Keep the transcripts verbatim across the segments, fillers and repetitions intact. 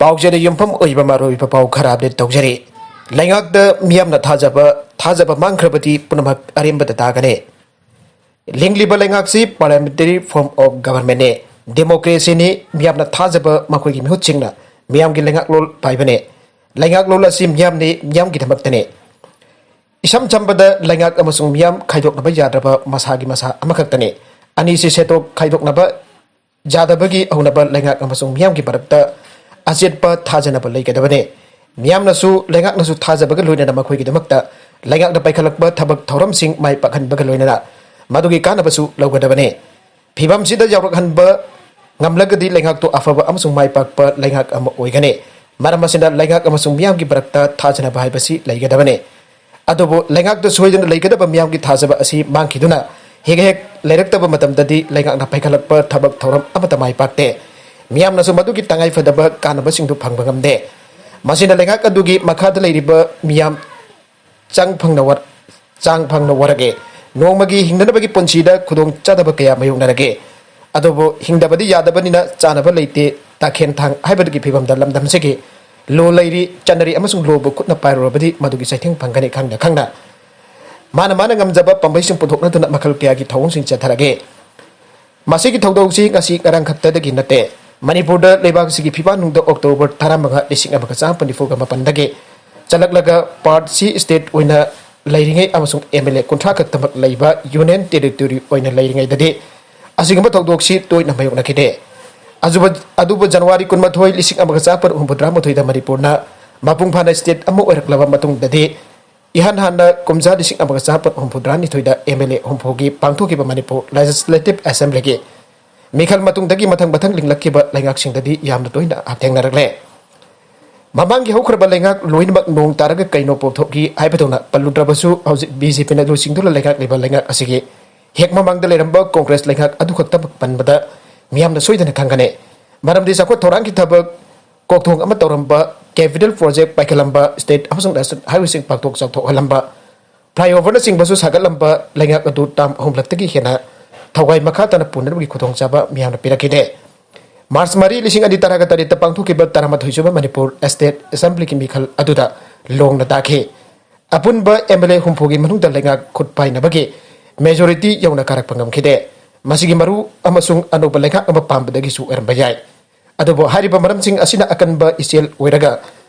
ꯄꯥꯎꯖꯦꯗ ꯌꯨꯝꯐꯝ ꯑꯣꯏꯕ ꯃꯔꯨꯑꯣꯏꯕ ꯄꯥꯎ ꯈꯔ ꯑꯞꯗꯦꯠ ꯇꯧꯖꯔꯤ꯫ ꯂꯩꯉꯥꯛꯇ ꯃꯤꯌꯥꯝꯅ ꯊꯥꯖꯕ, ꯊꯥꯖꯕ ꯃꯥꯡꯈ꯭ꯔꯕꯗꯤ ꯄꯨꯝꯅꯃꯛ ꯑꯔꯦꯝꯕꯗ ꯇꯥꯒꯅꯤ꯫ ꯂꯤꯡꯂꯤꯕ ꯂꯩꯉꯥꯛꯁꯤ parliamentary form of governmentꯅꯤ, democracyꯅꯤ, ꯃꯤꯌꯥꯝꯅ ꯊꯥꯖꯕ ꯃꯈꯣꯏꯒꯤ ꯃꯤꯍꯨꯠꯁꯤꯡꯅ ꯃꯤꯌꯥꯝꯒꯤ ꯂꯩꯉꯥꯛꯂꯣꯟ ꯄꯥꯏꯕꯅꯤ꯫ ꯂꯩꯉꯥꯛꯂꯣꯟ ꯑꯁꯤ ꯃꯤꯌꯥꯝꯅꯤ, ꯃꯤꯌꯥꯝꯒꯤꯗꯃꯛꯇꯅꯤ꯫ ꯏꯁꯝ ꯁꯝꯕꯗ ꯂꯩꯉꯥꯛ ꯑꯃꯁꯨꯡ ꯃꯤꯌꯥꯝ ꯈꯥꯏꯗꯣꯛꯅꯕ ꯌꯥꯗ꯭ꯔꯕ ꯃꯁꯥꯒꯤ ꯃꯁꯥ ꯑꯃꯈꯛꯇꯅꯤ꯫ ꯑꯅꯤꯁꯤ ꯁꯦꯠꯇꯣꯛ ꯈꯥꯏꯗꯣꯛꯅꯕ ꯌꯥꯗꯕꯒꯤ ꯍꯧꯅꯕ ꯂꯩꯉꯥꯛ ꯑꯃꯁꯨꯡ ꯃꯤꯌꯥꯝꯒꯤ ꯃꯔꯛꯇ ꯑꯆꯦꯠꯄ ꯊꯥꯖꯅꯕ ꯂꯩꯒꯗꯕꯅꯤ꯫ ꯃꯤꯌꯥꯝꯅꯁꯨ ꯂꯩꯉꯥꯛꯅꯁꯨ ꯊꯥꯖꯕꯒ ꯂꯣꯏꯅꯅ ꯃꯈꯣꯏꯒꯤꯗꯃꯛꯇ ꯂꯩꯉꯥꯛꯅ ꯄꯥꯏꯈꯠꯂꯛꯄ ꯊꯕꯛ ꯊꯧꯔꯝꯁꯤꯡ ꯃꯥꯏ ꯄꯥꯛꯍꯟꯕꯒ ꯂꯣꯏꯅꯅ ꯃꯗꯨꯒꯤ ꯀꯥꯟꯅꯕꯁꯨ ꯂꯧꯒꯗꯕꯅꯤ꯫ ꯐꯤꯕꯝꯁꯤꯗ ꯌꯧꯔꯛꯍꯟꯕ ꯉꯝꯂꯒꯗꯤ ꯂꯩꯉꯥꯛꯇꯨ ꯑꯐꯕ ꯑꯃꯁꯨꯡ ꯃꯥꯏ ꯄꯥꯛꯄ ꯂꯩꯉꯥꯛ ꯑꯃ ꯑꯣꯏꯒꯅꯤ꯫ ꯃꯔꯝ ꯑꯁꯤꯅ ꯂꯩꯉꯥꯛ ꯑꯃꯁꯨꯡ ꯃꯤꯌꯥꯝꯒꯤ ꯃꯔꯛꯇ ꯊꯥꯖꯅꯕ ꯍꯥꯏꯕꯁꯤ ꯂꯩꯒꯗꯕꯅꯤ꯫ ꯑꯗꯨꯕꯨ ꯂꯩꯉꯥꯛꯇ ꯁꯣꯏꯗꯅ ꯂꯩꯒꯗꯕ ꯃꯤꯌꯥꯝꯒꯤ ꯊꯥꯖꯕ ꯑꯁꯤ ꯃꯥꯡꯈꯤꯗꯨꯅ ꯍꯦꯛ ꯍꯦꯛ ꯂꯩꯔꯛꯇꯕ ꯃꯇꯝꯗꯗꯤ ꯂꯩꯉꯥꯛꯅ ꯄꯥꯏꯈꯠꯂꯛꯄ ꯊꯕꯛ ꯊꯧꯔꯝ ꯑꯃꯠꯇ ꯃꯥꯏ ꯄꯥꯛꯇꯦ꯫ ꯃꯤꯌꯥꯝꯅꯁꯨ ꯃꯗꯨꯒꯤ ꯇꯉꯥꯏ ꯐꯗꯕ ꯀꯥꯟꯅꯕꯁꯤꯡꯗꯨ ꯐꯪꯕ ꯉꯝꯗꯦ꯫ ꯃꯁꯤꯅ ꯂꯩꯉꯥꯛ ꯑꯗꯨꯒꯤ ꯃꯈꯥꯗ ꯂꯩꯔꯤꯕ ꯃꯤꯌꯥꯝ ꯆꯥꯡ ꯐꯪꯅ ꯋꯥ-, ꯆꯥꯡ ꯐꯪꯅ ꯋꯥꯔꯛꯑꯦ꯫ ꯅꯣꯡꯃꯒꯤ ꯍꯤꯡꯅꯅꯕꯒꯤ ꯄꯨꯟꯁꯤꯗ ꯈꯨꯗꯣꯡ ꯆꯥꯗꯕ ꯀꯌꯥ ꯃꯥꯌꯣꯛꯅꯔꯒꯦ꯫ ꯑꯗꯨꯕꯨ ꯍꯤꯡꯗꯕꯗꯤ ꯌꯥꯗꯕꯅꯤꯅ ꯆꯥꯅꯕ ꯂꯩꯇꯦ, ꯇꯥꯈꯦꯟ ꯊꯥꯡ ꯍꯥꯏꯕꯗꯨꯒꯤ ꯐꯤꯕꯝꯗ ꯂꯝꯗꯝꯁꯤꯒꯤ ꯂꯣ ꯂꯩꯔꯤ, ꯆꯠꯅꯔꯤ ꯑꯃꯁꯨꯡ ꯂꯣꯕꯨ ꯈꯨꯠꯅ ꯄꯥꯏꯔꯨꯔꯕꯗꯤ ꯃꯗꯨꯒꯤ ꯆꯩꯊꯦꯡ ꯐꯪꯒꯅꯤ ꯈꯪꯅ ꯈꯪꯅ ꯃꯥꯅ ꯃꯥꯅ ꯉꯝꯖꯕ ꯄꯥꯝꯕꯩꯁꯤꯡ ꯄꯨꯊꯣꯛꯅꯗꯨꯅ ꯃꯈꯜ ꯀꯌꯥꯒꯤ ꯊꯧꯑꯣꯡꯁꯤꯡ ꯆꯠꯊꯔꯒꯦ꯫ ꯃꯁꯤꯒꯤ ꯊꯧꯗꯣꯛꯁꯤ ꯉꯁꯤ ꯉꯔꯥꯡ ꯈꯛꯇꯗꯒꯤ ꯅꯠꯇꯦ꯫ ꯃꯅꯤꯄꯨꯔꯗ ꯂꯩꯕꯥꯛꯁꯤꯒꯤ ꯐꯤꯕꯥꯟꯅꯨꯡꯗ ꯑꯣꯛꯇꯣꯕꯔ ꯇꯔꯥꯃꯉꯥ, ꯂꯤꯁꯤꯡ ꯑꯃꯒ ꯆꯥꯃꯥꯄꯟ ꯅꯤꯐꯨꯒ ꯃꯥꯄꯟꯗꯒꯤ ꯆꯠꯂꯛꯂꯒ part C state ꯑꯣꯏꯅ ꯂꯩꯔꯤꯉꯩ ꯑꯃꯁꯨꯡ M L A ꯀꯨꯟꯊ꯭ꯔꯥ ꯈꯛꯇꯃꯛ ꯂꯩꯕ union territory ꯑꯣꯏꯅ ꯂꯩꯔꯤꯉꯩꯗꯗꯤ ꯑꯁꯤꯒꯨꯝꯕ ꯊꯧꯗꯣꯛꯁꯤ ꯇꯣꯏꯅ ꯃꯥꯌꯣꯛꯅꯈꯤꯗꯦ꯫ ꯑꯗꯨꯕꯨ, ꯑꯗꯨꯕꯨ ꯖꯅꯋꯥꯔꯤ ꯀꯨꯟꯃꯥꯊꯣꯏ, ꯂꯤꯁꯤꯡ ꯑꯃꯒ ꯆꯥꯃꯥꯄꯟ ꯍꯨꯝꯐꯨꯇꯔꯥ ꯃꯥꯊꯣꯏꯗ ꯃꯅꯤꯄꯨꯔꯅ ꯃꯄꯨꯡ ꯐꯥꯅ state ꯑꯃ ꯑꯣꯏꯔꯛꯂꯕ ꯃꯇꯨꯡꯗꯗꯤ ꯏꯍꯥꯟ ꯍꯥꯟꯅ ꯀꯨꯝꯖꯥ ꯂꯤꯁꯤꯡ ꯑꯃꯒ ꯆꯥꯃꯥꯄꯟ ꯍꯨꯝꯐꯨꯇꯔꯥꯅꯤꯊꯣꯏꯗ M L A ꯍꯨꯝꯐꯨꯒꯤ ꯄꯥꯡꯊꯣꯛꯈꯤꯕ ꯃꯅꯤꯄꯨꯔ Legislative Assemblyꯒꯤ ꯃꯤꯈꯜ ꯃꯇꯨꯡꯗꯒꯤ ꯃꯊꯪ ꯃꯊꯪ ꯂꯤꯡꯂꯛꯈꯤꯕ ꯂꯩꯉꯥꯛꯁꯤꯡꯗꯗꯤ ꯌꯥꯝꯅ ꯇꯣꯏꯅ ꯍꯥꯞꯊꯦꯡꯅꯔꯛꯂꯦ꯫ ꯃꯃꯥꯡꯒꯤ ꯍꯧꯈ꯭ꯔꯕ ꯂꯩꯉꯥꯛ ꯂꯣꯏꯅꯃꯛ ꯅꯣꯡ ꯇꯥꯔꯒ ꯀꯩꯅꯣ ꯄꯣꯛꯊꯣꯛꯈꯤ ꯍꯥꯏꯕꯗꯧꯅ ꯄꯜꯂꯨꯗ꯭ꯔꯕꯁꯨ, ꯍꯧꯖꯤꯛ BJPꯅ ꯂꯨꯆꯤꯡꯗꯨꯅ ꯂꯩꯉꯥꯛꯂꯤꯕ ꯂꯩꯉꯥꯛ ꯑꯁꯤꯒꯤ ꯍꯦꯛ ꯃꯃꯥꯡꯗ ꯂꯩꯔꯝꯕ Congress ꯂꯩꯉꯥꯛ ꯑꯗꯨꯈꯛꯇꯃꯛ ꯄꯟꯕꯗ ꯃꯤꯌꯥꯝꯅ ꯁꯣꯏꯗꯅ ꯈꯪꯒꯅꯤ꯫ ꯃꯔꯝꯗꯤ ꯆꯥꯎꯈꯠ ꯊꯧꯔꯥꯡꯒꯤ ꯊꯕꯛ ꯀꯣꯛꯊꯣꯡ ꯑꯃ ꯇꯧꯔꯝꯕ, capital project ꯄꯥꯏꯈꯠꯂꯝꯕ, state ꯑꯃꯁꯨꯡ national highwayꯁꯤꯡ ꯄꯥꯛꯊꯣꯛ ꯆꯥꯎꯊꯣꯛꯍꯜꯂꯝꯕ, flyoverꯅꯆꯤꯡꯕꯁꯨ ꯁꯥꯒꯠꯂꯝꯕ ꯂꯩꯉꯥꯛ ꯑꯗꯨ term ꯑꯍꯨꯝꯂꯛꯇꯒꯤ ꯍꯦꯟꯅ ꯊꯋꯥꯏ ꯃꯈꯥ ꯇꯥꯅ ꯄꯨꯅꯅꯕꯒꯤ ꯈꯨꯗꯣꯡꯆꯥꯕ ꯃꯤꯌꯥꯝꯅ ꯄꯤꯔꯛꯈꯤꯗꯦ꯫ ꯃꯥꯔꯆ ꯃꯔꯤ, ꯂꯤꯁꯤꯡ ꯑꯅꯤ ꯇꯔꯥꯒ ꯇꯔꯦꯠꯇ ꯄꯥꯡꯊꯣꯛꯈꯤꯕ ꯇꯔꯥꯃꯥꯊꯣꯏ ꯁꯨꯕ ꯃꯅꯤꯄꯨꯔ ꯁ꯭ꯇꯦꯠ ꯑꯦꯁꯦꯝꯕ꯭ꯂꯤꯒꯤ ꯃꯤꯈꯜ ꯑꯗꯨꯗ ꯂꯣꯡꯅ ꯇꯥꯈꯤ꯫ ꯑꯄꯨꯟꯕ ꯑꯦꯝ ꯑꯦꯜ ꯑꯦ ꯍꯨꯝꯐꯨꯒꯤ ꯃꯅꯨꯡꯗ ꯂꯩꯉꯥꯛ ꯈꯨꯠ ꯄꯥꯏꯅꯕꯒꯤ ꯃꯦꯖꯣꯔꯤꯇꯤ ꯌꯧꯅ ꯀꯥꯔꯛꯄ ꯉꯝꯈꯤꯗꯦ꯫ ꯃꯁꯤꯒꯤ ꯃꯔꯨ ꯑꯃꯁꯨꯡ ꯑꯅꯧꯕ ꯂꯩꯉꯥꯛ ꯑꯃ ꯄꯥꯝꯕꯗꯒꯤꯁꯨ ꯑꯣꯏꯔꯝꯕ ꯌꯥꯏ꯫ ꯑꯗꯨꯕꯨ ꯍꯥꯏꯔꯤꯕ ꯃꯔꯝꯁꯤꯡ ꯑꯁꯤꯅ ꯑꯀꯟꯕ ꯏꯆꯦꯜ ꯑꯣꯏꯔꯒ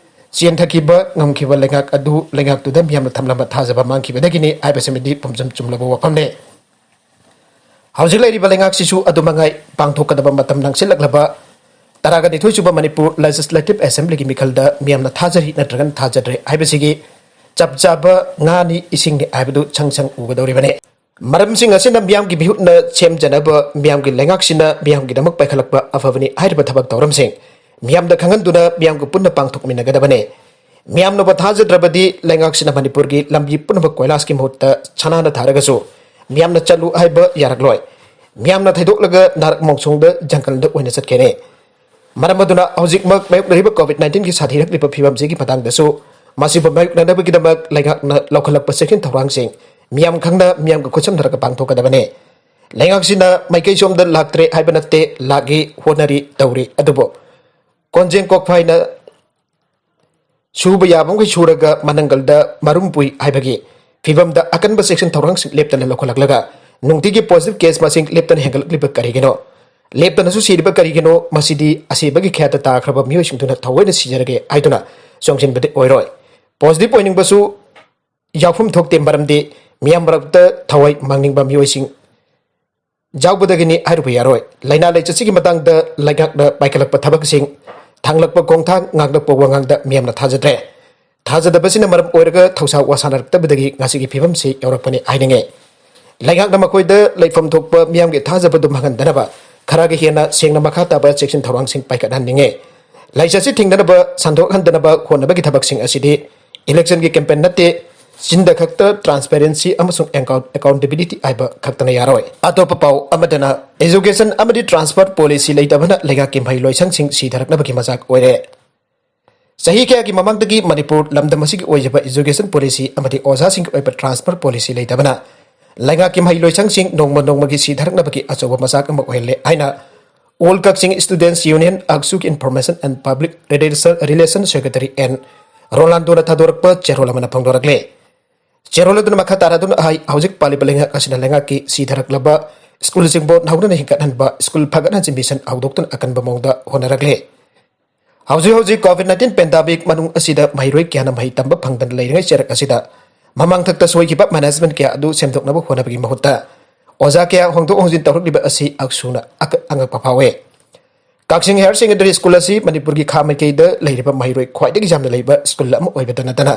ꯆꯦꯟꯊꯈꯤꯕ ꯉꯝꯈꯤꯕ ꯂꯩꯉꯥꯛ ꯑꯗꯨ ꯂꯩꯉꯥꯛꯇꯨꯗ ꯃꯤꯌꯥꯝꯅ ꯊꯝꯂꯝꯕ ꯊꯥꯖꯕ ꯃꯥꯡꯈꯤꯕꯗꯒꯤꯅꯤ ꯍꯥꯏꯕꯁꯤꯃꯗꯤ ꯄꯨꯝꯆꯨꯝ ꯆꯨꯝꯂꯕ ꯋꯥꯐꯝꯅꯤ꯫ ꯍꯧꯖꯤꯛ ꯂꯩꯔꯤꯕ ꯂꯩꯉꯥꯛꯁꯤꯁꯨ ꯑꯗꯨꯃꯉꯥꯏ ꯄꯥꯡꯊꯣꯛꯀꯗꯕ ꯃꯇꯝ ꯅꯪꯁꯤꯜꯂꯛꯂꯕ ꯇꯔꯥꯒ ꯅꯤꯊꯣꯏ ꯁꯨꯕ ꯃꯅꯤꯄꯨꯔ ꯂꯦꯖꯤꯁꯂꯦꯇꯤꯚ ꯑꯦꯁꯦꯝꯕ꯭ꯂꯤꯒꯤ ꯃꯤꯈꯜꯗ ꯃꯤꯌꯥꯝꯅ ꯊꯥꯖꯔꯤ ꯅꯠꯇ꯭ꯔꯒꯅ ꯊꯥꯖꯗ꯭ꯔꯦ ꯍꯥꯏꯕꯁꯤꯒꯤ ꯆꯞ ꯆꯥꯕ ꯉꯥꯅꯤ ꯏꯁꯤꯡꯅꯤ ꯍꯥꯏꯕꯗꯨ ꯁꯪ ꯁꯪ ꯎꯒꯗꯧꯔꯤꯕꯅꯤ꯫ ꯃꯔꯝꯁꯤꯡ ꯑꯁꯤꯅ ꯃꯤꯌꯥꯝꯒꯤ ꯃꯤꯍꯨꯠꯅ ꯁꯦꯝꯖꯅꯕ ꯃꯤꯌꯥꯝꯒꯤ ꯂꯩꯉꯥꯛꯁꯤꯅ ꯃꯤꯌꯥꯝꯒꯤꯗꯃꯛ ꯄꯥꯏꯈꯠꯂꯛꯄ ꯑꯐꯕꯅꯤ ꯍꯥꯏꯔꯤꯕ ꯊꯕꯛ ꯊꯧꯔꯝꯁꯤꯡ ꯃꯤꯌꯥꯝꯗ ꯈꯪꯍꯟꯗꯨꯅ ꯃꯤꯌꯥꯝꯒ ꯄꯨꯟꯅ ꯄꯥꯡꯊꯣꯛꯃꯤꯟꯅꯒꯗꯕꯅꯤ꯫ ꯃꯤꯌꯥꯝꯅꯕꯨ ꯊꯥꯖꯗ꯭ꯔꯕꯗꯤ ꯂꯩꯉꯥꯛꯁꯤꯅ ꯃꯅꯤꯄꯨꯔꯒꯤ ꯂꯝꯕꯤ ꯄꯨꯝꯅꯃꯛ ꯀꯣꯏꯂꯥꯁꯀꯤ ꯃꯍꯨꯠꯇ ꯁꯅꯥꯅ ꯊꯥꯔꯒꯁꯨ ꯃꯤꯌꯥꯝꯅ ꯆꯠꯂꯨ ꯍꯥꯏꯕ ꯌꯥꯔꯛꯂꯣꯏ꯫ ꯃꯤꯌꯥꯝꯅ ꯊꯩꯗꯣꯛꯂꯒ ꯅꯥꯔꯛ ꯃꯣꯡꯁꯣꯡꯗ ꯖꯪꯒꯜꯗ ꯑꯣꯏꯅ ꯆꯠꯈꯤꯅꯤ꯫ ꯃꯔꯝ ꯑꯗꯨꯅ ꯍꯧꯖꯤꯛꯃꯛ ꯃꯥꯌꯣꯛꯅꯔꯤꯕ ꯀꯣꯚꯤꯗ ꯅꯥꯏꯟꯇꯤꯟꯒꯤ ꯁꯥꯊꯤꯔꯛꯂꯤꯕ ꯐꯤꯕꯝꯁꯤꯒꯤ ꯃꯇꯥꯡꯗꯁꯨ ꯃꯁꯤꯕꯨ ꯃꯥꯌꯣꯛꯅꯅꯕꯒꯤꯗꯃꯛ ꯂꯩꯉꯥꯛꯅ ꯂꯧꯈꯠꯂꯛꯄ ꯆꯦꯛꯁꯤꯟ ꯊꯧꯔꯥꯡꯁꯤꯡ ꯃꯤꯌꯥꯝ ꯈꯪꯅ ꯃꯤꯌꯥꯝꯒ ꯈꯨꯠꯁꯝꯅꯔꯒ ꯄꯥꯡꯊꯣꯛꯀꯗꯕꯅꯤ꯫ ꯂꯩꯉꯥꯛꯁꯤꯅ ꯃꯥꯏꯀꯩ ꯁꯣꯝꯗ ꯂꯥꯛꯇ꯭ꯔꯦ ꯍꯥꯏꯕ ꯅꯠꯇꯦ, ꯂꯥꯛꯏ, ꯍꯣꯠꯅꯔꯤ, ꯇꯧꯔꯤ꯫ ꯑꯗꯨꯕꯨ ꯀꯣꯟꯖꯦꯡ ꯀꯣꯛꯐꯥꯏꯅ ꯁꯨꯕ ꯌꯥꯕ ꯃꯈꯩ ꯁꯨꯔꯒ ꯃꯅꯪꯒꯜꯗ ꯃꯔꯨꯝ ꯄꯨꯏ ꯍꯥꯏꯕꯒꯤ ꯐꯤꯕꯝꯗ ꯑꯀꯟꯕ ꯆꯦꯛꯁꯤꯟ ꯊꯧꯔꯥꯡꯁꯤꯡ ꯂꯦꯞꯇꯅ ꯂꯧꯈꯠꯂꯛꯂꯒ ꯅꯨꯡꯇꯤꯒꯤ ꯄꯣꯖꯤꯇꯤꯚ ꯀꯦꯁ ꯃꯁꯤꯡ ꯂꯦꯞꯇꯅ ꯍꯦꯟꯒꯠꯂꯛꯂꯤꯕ ꯀꯔꯤꯒꯤꯅꯣ? ꯂꯦꯞꯇꯅꯁꯨ ꯁꯤꯔꯤꯕ ꯀꯔꯤꯒꯤꯅꯣ? ꯃꯁꯤꯗꯤ ꯑꯁꯤꯕꯒꯤ ꯈꯌꯥꯠꯇ ꯇꯥꯈ꯭ꯔꯕ ꯃꯤꯑꯣꯏꯁꯤꯡꯗꯨꯅ ꯊꯑꯣꯏꯅ ꯁꯤꯖꯔꯒꯦ ꯍꯥꯏꯗꯨꯅ ꯆꯣꯡꯁꯤꯟꯕꯗꯤ ꯑꯣꯏꯔꯣꯏ꯫ ꯄꯣꯖꯤꯇꯤꯚ ꯑꯣꯏꯅꯤꯡꯕꯁꯨ ꯌꯥꯎꯐꯝ ꯊꯣꯛꯇꯦ, ꯃꯔꯝꯗꯤ ꯃꯤꯌꯥꯝ ꯃꯔꯛꯇ ꯊꯋꯥꯏ ꯃꯥꯡꯅꯤꯡꯕ ꯃꯤꯑꯣꯏꯁꯤꯡ ꯌꯥꯎꯕꯗꯒꯤꯅꯤ ꯍꯥꯏꯔꯨꯕ ꯌꯥꯔꯣꯏ꯫ ꯂꯥꯏꯅꯥ ꯂꯥꯏꯆꯠꯁꯤꯒꯤ ꯃꯇꯥꯡꯗ ꯂꯩꯉꯥꯛꯅ ꯄꯥꯏꯈꯠꯂꯛꯄ ꯊꯕꯛꯁꯤꯡ, ꯊꯥꯡꯂꯛꯄ ꯈꯣꯡꯊꯥꯡ, ꯉꯥꯡꯂꯛꯄ ꯋꯥꯉꯥꯡꯗ ꯃꯤꯌꯥꯝꯅ ꯊꯥꯖꯗ꯭ꯔꯦ꯫ ꯊꯥꯖꯗꯕꯁꯤꯅ ꯃꯔꯝ ꯑꯣꯏꯔꯒ ꯊꯧꯁꯥ ꯋꯥꯁꯥꯅꯔꯛꯇꯕꯗꯒꯤ ꯉꯁꯤꯒꯤ ꯐꯤꯕꯝꯁꯤ ꯌꯧꯔꯛꯄꯅꯤ ꯍꯥꯏꯅꯤꯡꯉꯤ꯫ ꯂꯩꯉꯥꯛꯅ ꯃꯈꯣꯏꯗ ꯂꯩꯐꯝ ꯊꯣꯛꯄ ꯃꯤꯌꯥꯝꯒꯤ ꯊꯥꯖꯕꯗꯨ ꯃꯥꯡꯍꯟꯗꯅꯕ ꯈꯔꯒ ꯍꯦꯟꯅ ꯁꯦꯡꯅ ꯃꯈꯥ ꯇꯥꯕ ꯆꯦꯛꯁꯤꯟ ꯊꯧꯔꯥꯡꯁꯤꯡ ꯄꯥꯏꯈꯠꯍꯟꯅꯤꯡꯉꯤ꯫ ꯂꯥꯏꯆꯠꯁꯤ ꯊꯤꯡꯗꯅꯕ, ꯁꯟꯗꯣꯛꯍꯟꯗꯅꯕ ꯍꯣꯠꯅꯕꯒꯤ ꯊꯕꯛꯁꯤꯡ ꯑꯁꯤꯗꯤ ꯏꯂꯦꯛꯁꯟꯒꯤ ꯀꯦꯝꯄꯦꯟ ꯅꯠꯇꯦ, ꯆꯤꯟꯗ ꯈꯛꯇ ꯇ꯭ꯔꯥꯟꯁꯄꯦꯔꯦꯟꯁꯤ ꯑꯃꯁꯨꯡ ꯑꯦꯀꯥꯎꯟ-, ꯑꯦꯀꯥꯎꯟꯇꯦꯕꯤꯂꯤꯇꯤ ꯍꯥꯏꯕ ꯈꯛꯇꯅ ꯌꯥꯔꯣꯏ꯫ ꯑꯇꯣꯞꯄ ꯄꯥꯎ ꯑꯃꯗꯅ, ꯑꯦꯖꯨꯀꯦꯁꯟ ꯑꯃꯗꯤ ꯇ꯭ꯔꯥꯟꯁꯐꯔ ꯄꯣꯂꯤꯁꯤ ꯂꯩꯇꯕꯅ ꯂꯩꯉꯥꯛꯀꯤ ꯃꯍꯩꯂꯣꯏꯁꯪꯁꯤꯡ ꯁꯤꯊꯔꯛꯅꯕꯒꯤ ꯃꯆꯥꯛ ꯑꯣꯏꯔꯦ꯫ ꯆꯍꯤ ꯀꯌꯥꯒꯤ ꯃꯃꯥꯡꯗꯒꯤ ꯃꯅꯤꯄꯨꯔ ꯂꯝꯗꯝ ꯑꯁꯤꯒꯤ ꯑꯣꯏꯖꯕ ꯑꯦꯖꯨꯀꯦꯁꯟ ꯄꯣꯂꯤꯁꯤ ꯑꯃꯗꯤ ꯑꯣꯖꯥꯁꯤꯡꯒꯤ ꯑꯣꯏꯕ ꯇ꯭ꯔꯥꯟꯁꯐꯔ ꯄꯣꯂꯤꯁꯤ ꯂꯩꯇꯕꯅ ꯂꯩꯉꯥꯛꯀꯤ ꯃꯍꯩꯂꯣꯏꯁꯪꯁꯤꯡ ꯅꯣꯡꯃ ꯅꯣꯡꯃꯒꯤ ꯁꯤꯊꯔꯛꯅꯕꯒꯤ ꯑꯆꯧꯕ ꯃꯆꯥꯛ ꯑꯃ ꯑꯣꯏꯍꯜꯂꯦ ꯍꯥꯏꯅ All Kakching Students Union, ꯑꯛꯁꯨꯒꯤ Information and Public Relation Secretary N ꯔꯣꯂꯥꯟꯗꯣꯅ ꯊꯥꯗꯣꯔꯛꯄ ꯆꯦꯔꯣꯜ ꯑꯃꯅ ꯐꯣꯡꯗꯣꯔꯛꯂꯦ꯫ ꯆꯦꯔꯣꯜ ꯑꯗꯨꯅ ꯃꯈꯥ ꯇꯥꯔꯗꯨꯅ ꯍꯥꯏ, ꯍꯧꯖꯤꯛ ꯄꯥꯜꯂꯤꯕ ꯂꯩꯉꯥꯛ ꯑꯁꯤꯅ ꯂꯩꯉꯥꯛꯀꯤ ꯁꯤꯊꯔꯛꯂꯕ ꯁ꯭ꯀꯨꯜꯁꯤꯡꯕꯨ ꯅꯧꯅ ꯍꯤꯡꯒꯠꯍꯟꯕ, ꯁ꯭ꯀꯨꯜ ꯐꯒꯠꯍꯟꯁꯤ ꯃꯤꯁꯟ ꯍꯧꯗꯣꯛꯇꯨꯅ ꯑꯀꯟꯕ ꯃꯑꯣꯡꯗ ꯍꯣꯠꯅꯔꯛꯂꯦ꯫ ꯍꯧꯖꯤꯛ ꯍꯧꯖꯤꯛ COVID nineteen pandemic ꯃꯅꯨꯡ ꯑꯁꯤꯗ ꯃꯍꯩꯔꯣꯏ ꯀꯌꯥꯅ ꯃꯍꯩ ꯇꯝꯕ ꯐꯪꯗꯅ ꯂꯩꯔꯤꯉꯩ ꯆꯩꯔꯛ ꯑꯁꯤꯗ ꯃꯃꯥꯡ ꯊꯛꯇ ꯁꯣꯏꯈꯤꯕ management ꯀꯌꯥ ꯑꯗꯨ ꯁꯦꯝꯗꯣꯛꯅꯕ ꯍꯣꯠꯅꯕꯒꯤ ꯃꯍꯨꯠꯇ ꯑꯣꯖꯥ ꯀꯌꯥ ꯍꯣꯡꯗꯣꯛ ꯍꯣꯡꯖꯤꯟ ꯇꯧꯔꯛꯂꯤꯕ ꯑꯁꯤ ꯑꯛꯁꯨꯅ ꯑꯀ-, ꯑꯉꯛꯄ ꯐꯥꯎꯏ꯫ ꯀꯛꯆꯤꯡ Higher Secondary School ꯑꯁꯤ ꯃꯅꯤꯄꯨꯔꯒꯤ ꯈꯥ ꯃꯥꯏꯀꯩꯗ ꯂꯩꯔꯤꯕ ꯃꯍꯩꯔꯣꯏ ꯈ꯭ꯋꯥꯏꯗꯒꯤ ꯌꯥꯝꯅ ꯂꯩꯕ ꯁ꯭ꯀꯨꯜ ꯑꯃ ꯑꯣꯏꯕꯇ ꯅꯠꯇꯅ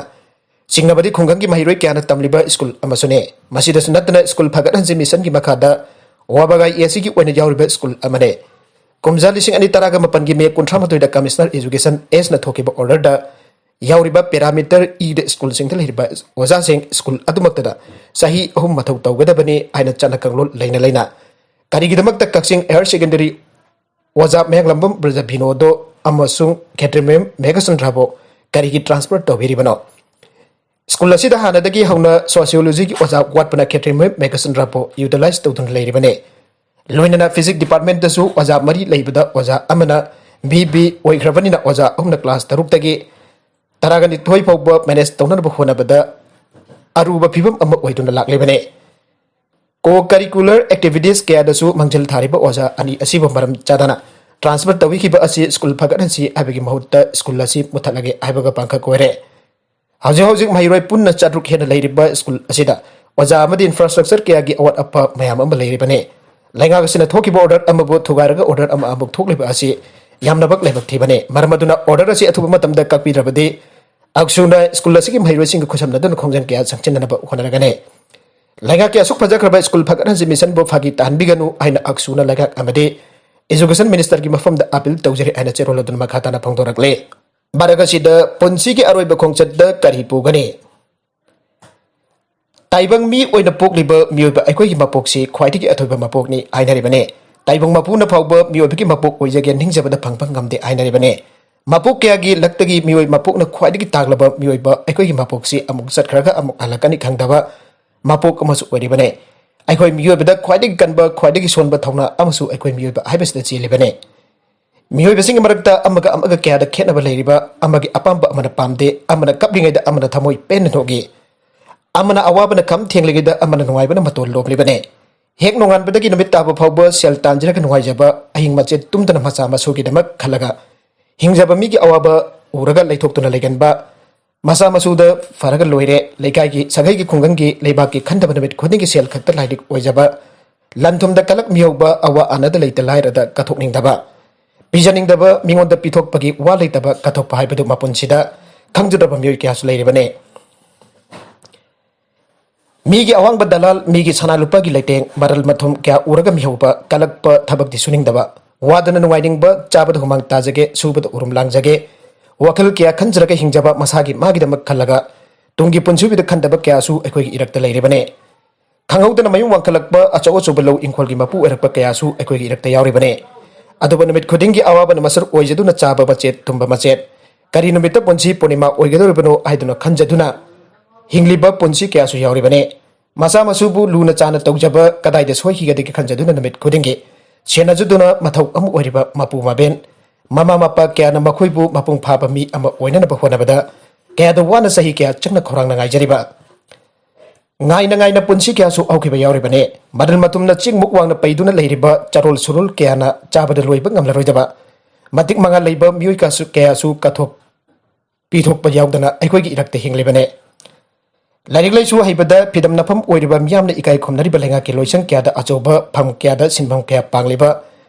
ꯆꯤꯡꯅꯕꯗꯤ ꯈꯨꯡꯒꯪꯒꯤ ꯃꯍꯩꯔꯣꯏ ꯀꯌꯥꯅ ꯇꯝꯂꯤꯕ ꯁ꯭ꯀꯨꯜ ꯑꯃꯁꯨꯅꯤ꯫ ꯃꯁꯤꯗꯁꯨ ꯅꯠꯇꯅ ꯁ꯭ꯀꯨꯜ ꯐꯒꯠꯍꯟꯁꯤ ꯃꯤꯁꯟꯒꯤ ꯃꯈꯥꯗ ꯋꯥꯕꯒꯥꯏ ACꯒꯤ ꯑꯣꯏꯅ ꯌꯥꯎꯔꯤꯕ ꯁ꯭ꯀꯨꯜ ꯑꯃꯅꯤ꯫ ꯀꯨꯝꯖꯥ ꯂꯤꯁꯤꯡ ꯑꯅꯤ ꯇꯔꯥꯒ ꯃꯥꯄꯟꯒꯤ ꯃꯦ ꯀꯨꯟꯊ꯭ꯔꯥ ꯃꯥꯊꯣꯏꯗ Commissioner Education Sꯅ ꯊꯣꯛꯈꯤꯕ orderꯗ ꯌꯥꯎꯔꯤꯕ parameter Eꯗ ꯁ꯭ꯀꯨꯜꯁꯤꯡꯗ ꯂꯩꯔꯤꯕ ꯑꯣꯖꯥꯁꯤꯡ ꯁ꯭ꯀꯨꯜ ꯑꯗꯨꯃꯛꯇꯗ ꯆꯍꯤ ꯑꯍꯨꯝ ꯃꯊꯧ ꯇꯧꯒꯗꯕꯅꯤ ꯍꯥꯏꯅ ꯆꯠꯅ ꯀꯥꯡꯂꯣꯟ ꯂꯩꯅ ꯂꯩꯅ ꯀꯔꯤꯒꯤꯗꯃꯛꯇ ꯀꯛꯆꯤꯡ Higher Secondary ꯑꯣꯖꯥ ꯃꯌꯥꯡꯂꯝꯕꯝ ꯕ꯭ꯔꯖꯕꯤꯅꯣꯗꯣ ꯑꯃꯁꯨꯡ ꯈꯦꯇ꯭ꯔꯤꯃꯌꯨꯝ ꯃꯦꯘꯆꯟꯗ꯭ꯔꯕꯨ ꯀꯔꯤꯒꯤ transfer ꯇꯧꯕꯤꯔꯤꯕꯅꯣ? ꯁ꯭ꯀꯨꯜ ꯑꯁꯤꯗ ꯍꯥꯟꯅꯗꯒꯤ ꯍꯧꯅ Sociologyꯒꯤ ꯑꯣꯖꯥ ꯋꯥꯠꯄꯅ ꯈꯦꯇ꯭ꯔꯤꯃꯌꯨꯝ ꯃꯦꯘꯆꯟꯗ꯭ꯔꯕꯨ utilize ꯇꯧꯗꯨꯅ ꯂꯩꯔꯤꯕꯅꯤ꯫ ꯂꯣꯏꯅꯅ Physics Departmentꯇꯁꯨ ꯑꯣꯖꯥ ꯃꯔꯤ ꯂꯩꯕꯗ ꯑꯣꯖꯥ ꯑꯃꯅ BB ꯑꯣꯏꯈ꯭ꯔꯕꯅꯤꯅ ꯑꯣꯖꯥ ꯑꯍꯨꯝꯅ class ꯇꯔꯨꯛꯇꯒꯤ ꯇꯔꯥꯒ ꯅꯤꯊꯣꯏ ꯐꯥꯎꯕ manage ꯇꯧꯅꯅꯕ ꯍꯣꯠꯅꯕꯗ ꯑꯔꯨꯕ ꯐꯤꯕꯝ ꯑꯃ ꯑꯣꯏꯗꯨꯅ ꯂꯥꯛꯂꯤꯕꯅꯤ꯫ Co-curricular activities ꯀꯌꯥꯗꯁꯨ ꯃꯥꯡꯖꯤꯜ ꯊꯥꯔꯤꯕ ꯑꯣꯖꯥ ꯑꯅꯤ ꯑꯁꯤꯕꯨ ꯃꯔꯝ ꯆꯥꯗꯅ transfer ꯇꯧꯕꯤꯈꯤꯕ ꯑꯁꯤ ꯁ꯭ꯀꯨꯜ ꯐꯒꯠꯍꯟꯁꯤ ꯍꯥꯏꯕꯒꯤ ꯃꯍꯨꯠꯇ ꯁ꯭ꯀꯨꯜ ꯑꯁꯤ ꯃꯨꯠꯊꯠꯂꯒꯦ ꯍꯥꯏꯕꯒ ꯄꯥꯡꯈꯛ ꯑꯣꯏꯔꯦ꯫ ꯍꯧꯖꯤꯛ ꯍꯧꯖꯤꯛ ꯃꯍꯩꯔꯣꯏ ꯄꯨꯟꯅ ꯆꯥꯇ꯭ꯔꯨꯛ ꯍꯦꯟꯅ ꯂꯩꯔꯤꯕ ꯁ꯭ꯀꯨꯜ ꯑꯁꯤꯗ ꯑꯣꯖꯥ ꯑꯃꯗꯤ infrastructure ꯀꯌꯥꯒꯤ ꯑꯋꯥꯠ ꯑꯄꯥ ꯃꯌꯥꯝ ꯑꯃ ꯂꯩꯔꯤꯕꯅꯤ꯫ ꯂꯩꯉꯥꯛ ꯑꯁꯤꯅ ꯊꯣꯛꯈꯤꯕ order ꯑꯃꯕꯨ ꯊꯨꯒꯥꯏꯔꯒ order ꯑꯃ ꯑꯃꯨꯛ ꯊꯣꯛꯂꯤꯕ ꯑꯁꯤ ꯌꯥꯝꯅꯃꯛ ꯂꯥꯏꯕꯛ ꯊꯤꯕꯅꯤ꯫ ꯃꯔꯝ ꯑꯗꯨꯅ order ꯑꯁꯤ ꯑꯊꯨꯕ ꯃꯇꯝꯗ ꯀꯛꯄꯤꯗ꯭ꯔꯕꯗꯤ ꯑꯛꯁꯨꯅ ꯁ꯭ꯀꯨꯜ ꯑꯁꯤꯒꯤ ꯃꯍꯩꯔꯣꯏꯁꯤꯡꯒ ꯈꯨꯠꯁꯝꯅꯗꯨꯅ ꯈꯣꯡꯖꯪ ꯀꯌꯥ ꯆꯪꯁꯤꯟꯅꯅꯕ ꯍꯣꯠꯅꯔꯒꯅꯤ꯫ ꯂꯩꯉꯥꯛꯀꯤ ꯑꯁꯨꯛ ꯐꯖꯈ꯭ꯔꯕ ꯁ꯭ꯀꯨꯜ ꯐꯒꯠꯍꯟꯁꯤ ꯃꯤꯁꯟꯕꯨ ꯐꯥꯒꯤ ꯇꯥꯍꯟꯕꯤꯒꯅꯨ ꯍꯥꯏꯅ ꯑꯛꯁꯨꯅ ꯂꯩꯉꯥꯛ ꯑꯃꯗꯤ Education Ministerꯒꯤ ꯃꯐꯝꯗ appeal ꯇꯧꯖꯔꯤ ꯍꯥꯏꯅ ꯆꯦꯔꯣꯜ ꯑꯗꯨꯅ ꯃꯈꯥ ꯇꯥꯅ ꯐꯣꯡꯗꯣꯔꯛꯂꯤ꯫ ꯃꯔꯛ ꯑꯁꯤꯗ ꯄꯨꯟꯁꯤꯒꯤ ꯑꯔꯣꯏꯕ ꯈꯣꯡꯆꯠꯇ ꯀꯔꯤ ꯄꯨꯒꯅꯤ? ꯇꯥꯏꯕꯪ ꯃꯤ ꯑꯣꯏꯅ ꯄꯣꯛꯂꯤꯕ ꯃꯤꯑꯣꯏꯕ ꯑꯩꯈꯣꯏꯒꯤ ꯃꯄꯣꯛꯁꯤ ꯈ꯭ꯋꯥꯏꯗꯒꯤ ꯑꯊꯣꯏꯕ ꯃꯄꯣꯛꯅꯤ ꯍꯥꯏꯅꯔꯤꯕꯅꯤ꯫ ꯇꯥꯏꯕꯪ ꯃꯄꯨꯅ ꯐꯥꯎꯕ ꯃꯤꯑꯣꯏꯕꯒꯤ ꯃꯄꯣꯛ ꯑꯣꯏꯖꯒꯦ ꯅꯤꯡꯖꯕꯗ ꯐꯪꯕ ꯉꯝꯗꯦ ꯍꯥꯏꯅꯔꯤꯕꯅꯤ꯫ ꯃꯄꯣꯛ ꯀꯌꯥꯒꯤ ꯂꯛꯇꯒꯤ ꯃꯤꯑꯣꯏ ꯃꯄꯣꯛꯅ ꯈ꯭ꯋꯥꯏꯗꯒꯤ ꯇꯥꯡꯂꯕ ꯃꯤꯑꯣꯏꯕ ꯑꯩꯈꯣꯏꯒꯤ ꯃꯄꯣꯛꯁꯤ ꯑꯃꯨꯛ ꯆꯠꯈ꯭ꯔꯒ ꯑꯃꯨꯛ ꯍꯜꯂꯛꯀꯅꯤ ꯈꯪꯗꯕ ꯃꯄꯣꯛ ꯑꯃꯁꯨ ꯑꯣꯏꯔꯤꯕꯅꯤ꯫ ꯑꯩꯈꯣꯏ ꯃꯤꯑꯣꯏꯕꯗ ꯈ꯭ꯋꯥꯏꯗꯒꯤ ꯀꯟꯕ, ꯈ꯭ꯋꯥꯏꯗꯒꯤ ꯁꯣꯟꯕ ꯊꯧꯅꯥ ꯑꯃꯁꯨ ꯑꯩꯈꯣꯏ ꯃꯤꯑꯣꯏꯕ ꯍꯥꯏꯕꯁꯤꯗ ꯆꯦꯜꯂꯤꯕꯅꯤ꯫ ꯃꯤꯑꯣꯏꯕꯁꯤꯡꯒꯤ ꯃꯔꯛꯇ ꯑꯃꯒ ꯑꯃꯒ ꯀꯌꯥꯗ ꯈꯦꯠꯅꯕ ꯂꯩꯔꯤꯕ, ꯑꯃꯒꯤ ꯑꯄꯥꯝꯕ ꯑꯃꯅ ꯄꯥꯝꯗꯦ, ꯑꯃꯅ ꯀꯞꯂꯤꯉꯩꯗ ꯑꯃꯅ ꯊꯃꯣꯏ ꯄꯦꯟꯅ ꯅꯣꯛꯏ, ꯑꯃꯅ ꯑꯋꯥꯕꯅ ꯈꯝ ꯊꯦꯡꯂꯤꯉꯩꯗ ꯑꯃꯅ ꯅꯨꯡꯉꯥꯏꯕꯅ ꯃꯇꯣꯜ ꯂꯣꯝꯂꯤꯕꯅꯤ꯫ ꯍꯦꯛ ꯅꯣꯡꯉꯥꯟꯕꯗꯒꯤ ꯅꯨꯃꯤꯠ ꯇꯥꯕ ꯐꯥꯎꯕ ꯁꯦꯜ ꯇꯥꯟꯖꯔꯒ ꯅꯨꯡꯉꯥꯏꯖꯕ, ꯑꯍꯤꯡ ꯃꯆꯦꯠ ꯇꯨꯝꯗꯅ ꯃꯆꯥ ꯃꯁꯨꯒꯤꯗꯃꯛ ꯈꯜꯂꯒ ꯍꯤꯡꯖꯕ ꯃꯤꯒꯤ ꯑꯋꯥꯕ ꯎꯔꯒ ꯂꯩꯊꯣꯛꯇꯨꯅ ꯂꯩꯒꯟꯕ, ꯃꯆꯥ ꯃꯁꯨꯗ ꯐꯔꯒ ꯂꯣꯏꯔꯦ, ꯂꯩꯀꯥꯏꯒꯤ, ꯁꯥꯒꯩꯒꯤ, ꯈꯨꯡꯒꯪꯒꯤ, ꯂꯩꯕꯥꯛꯀꯤ ꯈꯟꯗꯕ ꯅꯨꯃꯤꯠ ꯈꯨꯗꯤꯡꯒꯤ ꯁꯦꯜ ꯈꯛꯇ ꯂꯥꯏꯔꯤꯛ ꯑꯣꯏꯖꯕ, ꯂꯟ ꯊꯨꯝꯗ ꯀꯂꯛ ꯃꯤꯍꯧꯕ, ꯑꯋꯥ ꯑꯅꯥꯗ ꯂꯩꯇ ꯂꯥꯏꯔꯗ ꯀꯠꯊꯣꯛꯅꯤꯡꯗꯕ, ꯄꯤꯖꯅꯤꯡꯗꯕ, ꯃꯤꯉꯣꯟꯗ ꯄꯤꯊꯣꯛꯄꯒꯤ ꯋꯥ ꯂꯩꯇꯕ, ꯀꯠꯊꯣꯛꯄ ꯍꯥꯏꯕꯗꯨ ꯃꯄꯨꯟꯁꯤꯗ ꯈꯪꯖꯗꯕ ꯃꯤꯑꯣꯏ ꯀꯌꯥꯁꯨ ꯂꯩꯔꯤꯕꯅꯤ꯫ ꯃꯤꯒꯤ ꯑꯋꯥꯡꯕ ꯗꯂꯥꯜ, ꯃꯤꯒꯤ ꯁꯅꯥ ꯂꯨꯄꯥꯒꯤ ꯂꯩꯇꯦꯡ, ꯃꯔꯜ ꯃꯊꯨꯝ ꯀꯌꯥ ꯎꯔꯒ ꯃꯤꯍꯧꯕ, ꯀꯜꯂꯛꯄ ꯊꯕꯛꯇꯤ ꯁꯨꯅꯤꯡꯗꯕ, ꯋꯥꯗꯅ ꯅꯨꯡꯉꯥꯏꯅꯤꯡꯕ, ꯆꯥꯕꯗ ꯍꯨꯃꯥꯡ ꯇꯥꯖꯒꯦ, ꯁꯨꯕꯗ ꯎꯔꯨꯝ ꯂꯥꯡꯖꯒꯦ, ꯋꯥꯈꯜ ꯀꯌꯥ ꯈꯟꯖꯔꯒ ꯍꯤꯡꯖꯕ, ꯃꯁꯥꯒꯤ ꯃꯥꯒꯤꯗꯃꯛ ꯈꯜꯂꯒ ꯇꯨꯡꯒꯤ ꯄꯨꯟꯁꯤꯕꯨꯗ ꯈꯟꯗꯕ ꯀꯌꯥꯁꯨ ꯑꯩꯈꯣꯏꯒꯤ ꯏꯔꯛꯇ ꯂꯩꯔꯤꯕꯅꯤ꯫ ꯈꯪꯍꯧꯗꯅ ꯃꯌꯨꯝ ꯋꯥꯡꯈꯠꯂꯛꯄ, ꯑꯆꯧ ꯑꯆꯧꯕ ꯂꯧ ꯏꯪꯈꯣꯜꯒꯤ ꯃꯄꯨ ꯑꯣꯏꯔꯛꯄ ꯀꯌꯥꯁꯨ ꯑꯩꯈꯣꯏꯒꯤ ꯏꯔꯛꯇ ꯌꯥꯎꯔꯤꯕꯅꯤ꯫ ꯑꯗꯨꯕꯨ ꯅꯨꯃꯤꯠ ꯈꯨꯗꯤꯡꯒꯤ ꯑꯋꯥꯕꯅ ꯃꯁꯔꯨꯛ ꯑꯣꯏꯖꯗꯨꯅ ꯆꯥꯕ ꯃꯆꯦꯠ, ꯇꯨꯝꯕ ꯃꯆꯦꯠ, ꯀꯔꯤ ꯅꯨꯃꯤꯠꯇ ꯄꯨꯟꯁꯤ ꯄꯨꯔꯅꯤꯃꯥ ꯑꯣꯏꯒꯗꯧꯔꯤꯕꯅꯣ ꯍꯥꯏꯗꯨꯅ ꯈꯟꯖꯗꯨꯅ ꯍꯤꯡꯂꯤꯕ ꯄꯨꯟꯁꯤ ꯀꯌꯥꯁꯨ ꯌꯥꯎꯔꯤꯕꯅꯤ꯫ ꯃꯆꯥ ꯃꯁꯨꯕꯨ ꯂꯨꯅ ꯆꯥꯅ ꯇꯧꯖꯕ ꯀꯗꯥꯏꯗ ꯁꯣꯏꯈꯤꯒꯗꯒꯦ ꯈꯟꯖꯗꯨꯅ ꯅꯨꯃꯤꯠ ꯈꯨꯗꯤꯡꯒꯤ ꯁꯦꯟꯅꯖꯗꯨꯅ ꯃꯊꯧ ꯑꯃ ꯑꯣꯏꯔꯤꯕ ꯃꯄꯨ ꯃꯕꯦꯟ, ꯃꯃꯥ ꯃꯄꯥ ꯀꯌꯥꯅ ꯃꯈꯣꯏꯕꯨ ꯃꯄꯨꯡ ꯐꯥꯕ ꯃꯤ ꯑꯃ ꯑꯣꯏꯅꯅꯕ ꯍꯣꯠꯅꯕꯗ ꯀꯌꯥꯗ ꯋꯥꯅ ꯆꯍꯤ ꯀꯌꯥ ꯆꯪꯅ ꯈꯧꯔꯥꯡꯅ ꯉꯥꯏꯖꯔꯤꯕ, ꯉꯥꯏꯅ ꯉꯥꯏꯅ ꯄꯨꯟꯁꯤ ꯀꯌꯥꯁꯨ ꯍꯧꯈꯤꯕ ꯌꯥꯎꯔꯤꯕꯅꯤ꯫ ꯃꯔꯜ ꯃꯊꯨꯝꯅ ꯆꯤꯡꯃꯨꯛ ꯋꯥꯡꯅ ꯄꯩꯗꯨꯅ ꯂꯩꯔꯤꯕ ꯆꯥꯔꯣꯜ ꯁꯨꯔꯣꯜ ꯀꯌꯥꯅ ꯆꯥꯕꯗ ꯂꯣꯏꯕ ꯉꯝꯂꯔꯣꯏꯗꯕ, ꯃꯇꯤꯛ ꯃꯉꯥ ꯂꯩꯕ ꯃꯤꯑꯣꯏ ꯀꯌꯥꯁꯨ, ꯀꯌꯥꯁꯨ ꯀꯠꯊꯣꯛ ꯄꯤꯊꯣꯛꯄ ꯌꯥꯎꯗꯅ ꯑꯩꯈꯣꯏꯒꯤ ꯏꯔꯛꯇ ꯍꯤꯡꯂꯤꯕꯅꯤ꯫ ꯂꯥꯏꯔꯤꯛ ꯂꯥꯏꯁꯨ ꯍꯩꯕꯗ ꯐꯤꯗꯝ ꯅꯐꯝ ꯑꯣꯏꯔꯤꯕ ꯃꯤꯌꯥꯝꯅ ꯏꯀꯥꯏ ꯈꯨꯝꯅꯔꯤꯕ ꯂꯩꯉꯥꯛꯀꯤ ꯂꯣꯏꯁꯪ ꯀꯌꯥꯗ ꯑꯆꯧꯕ ꯐꯝ ꯀꯌꯥꯗ ꯁꯤꯟꯐꯝ ꯀꯌꯥ ꯄꯥꯡꯂꯤꯕ,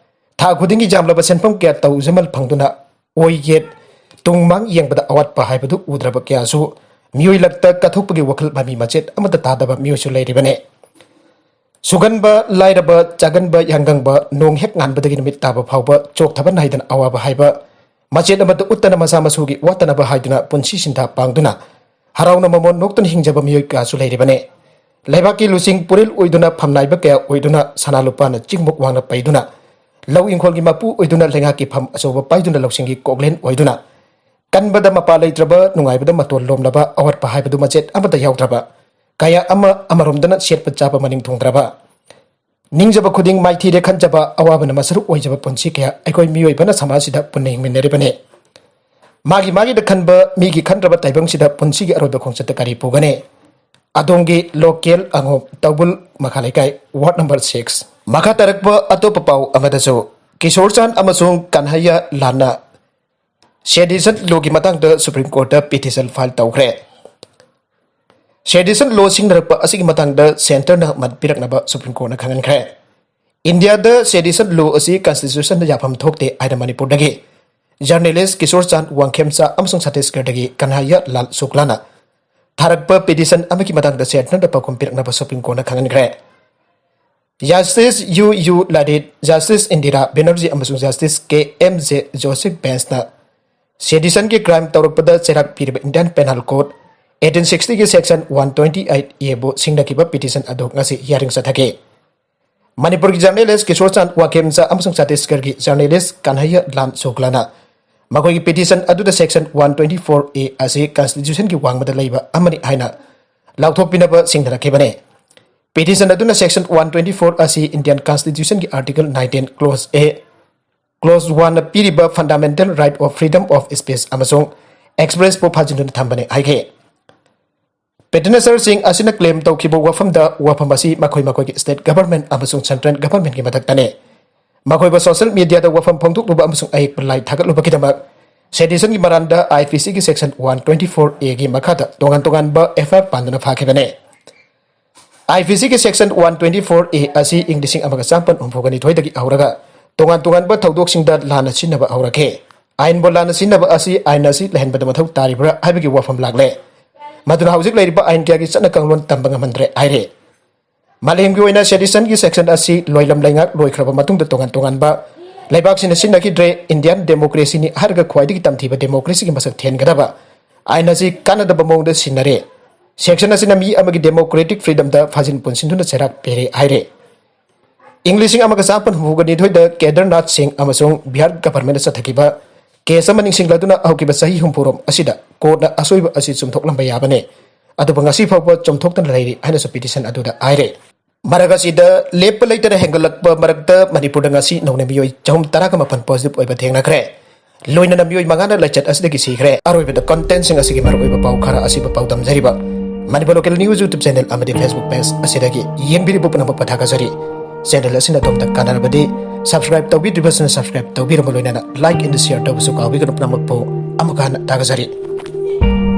ꯊꯥ ꯈꯨꯗꯤꯡꯒꯤ ꯌꯥꯝꯂꯕ ꯁꯦꯟꯐꯝ ꯀꯌꯥ ꯇꯧꯖꯃꯜ ꯐꯪꯗꯨꯅ ꯑꯣꯏ ꯌꯦꯠ ꯇꯨꯡ ꯃꯥꯡ ꯌꯦꯡꯕꯗ ꯑꯋꯥꯠꯄ ꯍꯥꯏꯕꯗꯨ ꯎꯗ꯭ꯔꯕ ꯀꯌꯥꯁꯨ ꯃꯤꯑꯣꯏ ꯂꯛꯇ ꯀꯠꯊꯣꯛꯄꯒꯤ ꯋꯥꯈꯜ ꯃꯃꯤ ꯃꯆꯦꯠ ꯑꯃꯠꯇ ꯇꯥꯗꯕ ꯃꯤꯑꯣꯏꯁꯨ ꯂꯩꯔꯤꯕꯅꯤ꯫ ꯁꯨꯒꯟꯕ, ꯂꯥꯏꯔꯕ, ꯆꯥꯒꯟꯕ, ꯌꯥꯡꯒꯪꯕ, ꯅꯣꯡ ꯍꯦꯛ ꯉꯥꯟꯕꯗꯒꯤ ꯅꯨꯃꯤꯠ ꯇꯥꯕ ꯐꯥꯎꯕ ꯆꯣꯛꯊꯕ ꯅꯥꯏꯗꯅ ꯑꯋꯥꯕ ꯍꯥꯏꯕ ꯃꯆꯦꯠ ꯑꯃꯠꯇ ꯎꯠꯇꯅ ꯃꯁꯥ ꯃꯁꯨꯒꯤ ꯋꯥꯠꯇꯅꯕ ꯍꯥꯏꯗꯨꯅ ꯄꯨꯟꯁꯤ ꯁꯤꯟꯊꯥ ꯄꯥꯡꯗꯨꯅ ꯍꯔꯥꯎꯅ ꯃꯃꯣꯟ ꯅꯣꯛꯇꯨꯅ ꯍꯤꯡꯖꯕ ꯃꯤꯑꯣꯏ ꯀꯌꯥꯁꯨ ꯂꯩꯔꯤꯕꯅꯤ꯫ ꯂꯩꯕꯥꯛꯀꯤ ꯂꯨꯆꯤꯡ ꯄꯨꯔꯦꯜ ꯑꯣꯏꯗꯨꯅ ꯐꯝꯅꯥꯏꯕ ꯀꯌꯥ ꯑꯣꯏꯗꯨꯅ ꯁꯅꯥ ꯂꯨꯄꯥꯅ ꯆꯤꯡꯃꯨꯛ ꯋꯥꯡꯅ ꯄꯩꯗꯨꯅ ꯂꯧ ꯏꯪꯈꯣꯜꯒꯤ ꯃꯄꯨ ꯑꯣꯏꯗꯨꯅ ꯂꯩꯉꯥꯛꯀꯤ ꯐꯝ ꯑꯆꯧꯕ ꯄꯥꯏꯗꯨꯅ ꯂꯧꯁꯤꯡꯒꯤ ꯀꯣꯛꯂꯦꯟ ꯑꯣꯏꯗꯨꯅ ꯀꯟꯕꯗ ꯃꯄꯥ ꯂꯩꯇ꯭ꯔꯕ, ꯅꯨꯡꯉꯥꯏꯕꯗ ꯃꯇꯣꯟ ꯂꯣꯝꯂꯕ, ꯑꯋꯥꯠꯄ ꯍꯥꯏꯕꯗꯨ ꯃꯆꯦꯠ ꯑꯃꯠꯇ ꯌꯥꯎꯗ꯭ꯔꯕ, ꯀꯌꯥ ꯑꯃ ꯑꯃꯔꯣꯝꯗꯅ ꯁꯦꯠꯄ ꯆꯥꯕ ꯃꯅꯤꯡ ꯊꯨꯡꯗ꯭ꯔꯕ, ꯅꯤꯡꯖꯕ ꯈꯨꯗꯤꯡ ꯃꯥꯏꯊꯤꯔꯦ ꯈꯟꯖꯕ ꯑꯋꯥꯕꯅ ꯃꯁꯔꯨꯛ ꯑꯣꯏꯖꯕ ꯄꯨꯟꯁꯤ ꯀꯌꯥ ꯑꯩꯈꯣꯏ ꯃꯤꯑꯣꯏꯕꯅ ꯁꯃꯥꯖꯁꯤꯗ ꯄꯨꯟꯅ ꯍꯤꯡꯃꯤꯟꯅꯔꯤꯕꯅꯤ꯫ ꯃꯥꯒꯤ ꯃꯥꯒꯤꯗ ꯈꯟꯕ ꯃꯤꯒꯤ ꯈꯟꯗ꯭ꯔꯕ ꯇꯥꯏꯕꯪꯁꯤꯗ ꯄꯨꯟꯁꯤꯒꯤ ꯑꯔꯣꯏꯕ ꯈꯣꯡꯆꯠꯇ ꯀꯔꯤ ꯄꯨꯒꯅꯤ? ꯑꯗꯣꯝꯒꯤ local ꯑꯉꯣꯝ ꯇꯧꯕꯨꯜ ꯃꯈꯥ ꯂꯩꯀꯥꯏ, ward number six꯫ ꯃꯈꯥ ꯇꯥꯔꯛꯄ ꯑꯇꯣꯞꯄ ꯄꯥꯎ ꯑꯃꯗꯁꯨ, ꯀꯤꯁꯣꯔ ꯆꯥꯟ ꯑꯃꯁꯨꯡ ꯀꯟꯍꯩꯌꯥ ꯂꯥꯜꯅ Sedition Lawꯒꯤ ꯃꯇꯥꯡꯗ Supreme Courtꯇ petition file ꯇꯧꯈ꯭ꯔꯦ꯫ Sedition Law ꯁꯤꯡꯅꯔꯛꯄ ꯑꯁꯤꯒꯤ ꯃꯇꯥꯡꯗ centreꯅ ꯃꯠ ꯄꯤꯔꯛꯅꯕ Supreme Courtꯅ ꯈꯪꯍꯟꯈ꯭ꯔꯦ꯫ ꯏꯟꯗꯤꯌꯥꯗ Sedition Law ꯑꯁꯤ constitutionꯗ ꯌꯥꯐꯝ ꯊꯣꯛꯇꯦ ꯍꯥꯏꯅ ꯃꯅꯤꯄꯨꯔꯗꯒꯤ journalist ꯀꯤꯁꯣꯔ ꯆꯥꯟ ꯋꯥꯡꯈꯦꯝꯆꯥ ꯑꯃꯁꯨꯡ ꯁꯠꯇꯤꯁꯒꯔꯗꯒꯤ ꯀꯟꯍꯩꯌꯥ ꯂꯥꯜ ꯁꯨꯛꯂꯥꯅ ꯊꯥꯔꯛꯄ petition ꯑꯃꯒꯤ ꯃꯇꯥꯡꯗ centreꯗ ꯄꯥꯎꯈꯨꯝ ꯄꯤꯔꯛꯅꯕ Supreme Courtꯅ ꯈꯪꯍꯟꯈ꯭ꯔꯦ꯫ Justice U U Lalit, Justice Indira Banerjee ꯑꯃꯁꯨꯡ Justice K M J Joseph benchꯅ Seditionꯒꯤ crime ꯇꯧꯔꯛꯄꯗ ꯆꯩꯔꯥꯛ ꯄꯤꯔꯤꯕ Indian Penal Code eighteen sixtyꯒꯤ section one twenty eight Aꯕꯨ ꯁꯤꯡꯅꯈꯤꯕ petition ꯑꯗꯨ ꯉꯁꯤ hearing ꯆꯠꯊꯈꯤ꯫ ꯃꯅꯤꯄꯨꯔꯒꯤ journalist ꯀꯤꯁꯣꯔ ꯆꯥꯟ ꯋꯥꯡꯈꯦꯝꯆꯥ ꯑꯃꯁꯨꯡ ꯁꯠꯇꯤꯁꯒꯔꯒꯤ journalist ꯀꯟꯍꯩꯌꯥ ꯂꯥꯜ ꯁꯨꯛꯂꯥꯅ ꯃꯈꯣꯏꯒꯤ petition ꯑꯗꯨꯗ section one twenty four A ꯑꯁꯤ constitutionꯒꯤ ꯋꯥꯡꯃꯗ ꯂꯩꯕ ꯑꯃꯅꯤ ꯍꯥꯏꯅ ꯂꯥꯎꯊꯣꯛꯄꯤꯅꯕ ꯁꯤꯡꯅꯔꯛꯈꯤꯕꯅꯤ꯫ Petition ꯑꯗꯨꯅ section one twenty four ꯑꯁꯤ Indian constitutionꯒꯤ article nineteen clause A, clause oneꯅ ꯄꯤꯔꯤꯕ fundamental right of freedom of speech ꯑꯃꯁꯨꯡ expressꯕꯨ ꯐꯥꯖꯤꯟꯗꯨꯅ ꯊꯝꯕꯅꯤ ꯍꯥꯏꯈꯤ꯫ Petitionerꯁꯤꯡ ꯑꯁꯤꯅ claim ꯇꯧꯈꯤꯕ ꯋꯥꯐꯝꯗ ꯋꯥꯐꯝ ꯑꯁꯤ ꯃꯈꯣꯏ ꯃꯈꯣꯏꯒꯤ state government ꯑꯃꯁꯨꯡ central governmentꯀꯤ ꯃꯊꯛꯇꯅꯤ꯫ ꯃꯈꯣꯏꯕꯨ social mediaꯗ ꯋꯥꯐꯝ ꯐꯣꯡꯗꯣꯛꯂꯨꯕ ꯑꯃꯁꯨꯡ ꯑꯍꯦꯛꯄ ꯂꯥꯏ ꯊꯥꯒꯠꯂꯨꯕꯒꯤꯗꯃꯛ Seditiongꯤ ꯃꯔꯥꯟꯗ IPCꯒꯤ section one twenty four Aꯒꯤ ꯃꯈꯥꯗ ꯇꯣꯉꯥꯟ ꯇꯣꯉꯥꯟꯕ FIR ꯄꯥꯟꯗꯨꯅ ꯐꯥꯈꯤꯕꯅꯤ꯫ IPCꯒꯤ section one twenty four A ꯑꯁꯤ ꯏꯪ ꯂꯤꯁꯤꯡ ꯑꯃꯒ ꯆꯥꯃꯥꯄꯟ ꯍꯨꯝꯐꯨꯒ ꯅꯤꯊꯣꯏꯗꯒꯤ ꯍꯧꯔꯒ ꯇꯣꯉꯥꯟ ꯇꯣꯉꯥꯟꯕ ꯊꯧꯗꯣꯛꯁꯤꯡꯗ ꯂꯥꯟꯅ ꯁꯤꯖꯤꯟꯅꯕ ꯍꯧꯔꯛꯈꯤ꯫ ꯑꯥꯏꯟꯕꯨ ꯂꯥꯟꯅ ꯁꯤꯖꯤꯟꯅꯕ ꯑꯁꯤ ꯑꯥꯏꯟ ꯑꯁꯤ ꯂꯩꯍꯟꯕꯗ ꯃꯊꯧ ꯇꯥꯔꯤꯕ꯭ꯔꯥ ꯍꯥꯏꯕꯒꯤ ꯋꯥꯐꯝ ꯂꯥꯛꯂꯦ꯫ ꯃꯗꯨꯅ ꯍꯧꯖꯤꯛ ꯂꯩꯔꯤꯕ ꯑꯥꯏꯟ ꯀꯌꯥꯒꯤ ꯆꯠꯅ ꯀꯥꯡꯂꯣꯟ ꯇꯝꯕ ꯉꯝꯍꯟꯗ꯭ꯔꯦ ꯍꯥꯏꯔꯤ꯫ ꯃꯥꯂꯦꯝꯒꯤ ꯑꯣꯏꯅ Seditiongꯒꯤ section ꯑꯁꯤ ꯂꯣꯏꯂꯝ ꯂꯩꯉꯥꯛ ꯂꯣꯏꯈ꯭ꯔꯕ ꯃꯇꯨꯡꯗ ꯇꯣꯉꯥꯟ ꯇꯣꯉꯥꯟꯕ ꯂꯩꯕꯥꯛꯁꯤꯡꯅ ꯁꯤꯖꯤꯟꯅꯈꯤꯗ꯭ꯔꯦ꯫ Indian democracyꯅꯤ ꯍꯥꯏꯔꯒ ꯈ꯭ꯋꯥꯏꯗꯒꯤ ꯇꯝꯊꯤꯕ democracyꯒꯤ ꯃꯁꯛ ꯊꯦꯟꯒꯗꯕ ꯑꯥꯏꯟ ꯑꯁꯤ ꯀꯥꯟꯅꯗꯕ ꯃꯑꯣꯡꯗ ꯁꯤꯖꯤꯟꯅꯔꯦ꯫ Section ꯑꯁꯤꯅ ꯃꯤ ꯑꯃꯒꯤ democratic freedomꯗ ꯐꯥꯖꯤꯟ ꯄꯨꯟꯁꯤꯟꯗꯨꯅ ꯆꯩꯔꯥꯛ ꯄꯤꯔꯦ ꯍꯥꯏꯔꯦ꯫ ꯏꯪ ꯂꯤꯁꯤꯡ ꯑꯃꯒ ꯆꯥꯃꯥꯄꯟ ꯍꯨꯝꯐꯨꯒ ꯅꯤꯊꯣꯏꯗ ꯀꯦꯗꯔꯅꯥꯊ ꯁꯤꯡ ꯑꯃꯁꯨꯡ ꯕꯤꯍꯥꯔ governmentꯅ ꯆꯠꯊꯈꯤꯕ case ꯑꯃ ꯅꯤꯡꯁꯤꯡꯂꯗꯨꯅ ꯍꯧꯈꯤꯕ ꯆꯍꯤ ꯍꯨꯝꯐꯨꯔꯣꯝ ꯑꯁꯤꯗ courtꯅ ꯑꯁꯣꯏꯕ ꯑꯁꯤ ꯆꯨꯝꯊꯣꯛꯂꯝꯕ ꯌꯥꯕꯅꯤ꯫ ꯑꯗꯨꯕꯨ ꯉꯁꯤ ꯐꯥꯎꯕ ꯆꯨꯝꯊꯣꯛꯇꯅ ꯂꯩꯔꯤ ꯍꯥꯏꯅꯁꯨ ꯄꯤꯇꯤꯁꯟ ꯑꯗꯨꯗ ꯍꯥꯏꯔꯦ꯫ ꯃꯔꯛ ꯑꯁꯤꯗ ꯂꯦꯞꯄ ꯂꯩꯇꯅ ꯍꯦꯟꯒꯠꯂꯛꯄ ꯃꯔꯛꯇ ꯃꯅꯤꯄꯨꯔꯗ ꯉꯁꯤ ꯅꯧꯅ ꯃꯤꯑꯣꯏ ꯆꯍꯨꯝ ꯇꯔꯥꯒ ꯃꯥꯄꯟ ꯄꯣꯖꯤꯇꯤꯚ ꯑꯣꯏꯕ ꯊꯦꯡꯅꯈ꯭ꯔꯦ꯫ ꯂꯣꯏꯅꯅ ꯃꯤꯑꯣꯏ ꯃꯉꯥꯅ ꯂꯥꯏꯆꯠ ꯑꯁꯤꯗꯒꯤ ꯁꯤꯈ꯭ꯔꯦ꯫ ꯑꯔꯣꯏꯕꯗ ꯀꯟꯇꯦꯟꯁꯤꯡ ꯑꯁꯤꯒꯤ ꯃꯔꯨꯑꯣꯏꯕ ꯄꯥꯎ ꯈꯔ ꯑꯁꯤꯕꯨ ꯄꯥꯎꯗꯝꯖꯔꯤꯕ ꯃꯅꯤꯄꯨꯔ ꯂꯣꯀꯦꯜ ꯅ꯭ꯌꯨꯁ ꯌꯨꯇ꯭ꯌꯨꯕ ꯆꯦꯅꯦꯜ ꯑꯃꯗꯤ ꯐꯦꯁꯕꯨꯛ ꯄꯦꯖ ꯑꯁꯤꯗꯒꯤ ꯌꯦꯡꯕꯤꯔꯤꯕ ꯄꯨꯝꯅꯃꯛꯄꯨ ꯊꯥꯒꯠꯆꯔꯤ꯫ ꯆꯦꯅꯦꯜ ꯑꯁꯤꯅ ꯑꯗꯣꯝꯗ ꯀꯥꯟꯅꯔꯕꯗꯤ ꯁꯕꯁꯀ꯭ꯔꯥꯏꯕ ꯇꯧꯕꯤꯗ꯭ꯔꯤꯕꯁꯤꯡꯅ ꯁꯕꯁꯀ꯭ꯔꯥꯏꯕ ꯇꯧꯕꯤꯔꯕ ꯂꯣꯏꯅꯅ ꯂꯥꯏꯛ ꯑꯦꯟ ꯁꯤꯌꯔ ꯇꯧꯕꯁꯨ ꯀꯥꯎꯕꯤꯒꯅꯨ꯫ ꯄꯨꯝꯅꯃꯛꯄꯨ ꯑꯃꯨꯛ ꯍꯟꯅ ꯊꯥꯒꯠꯆꯔꯤ꯫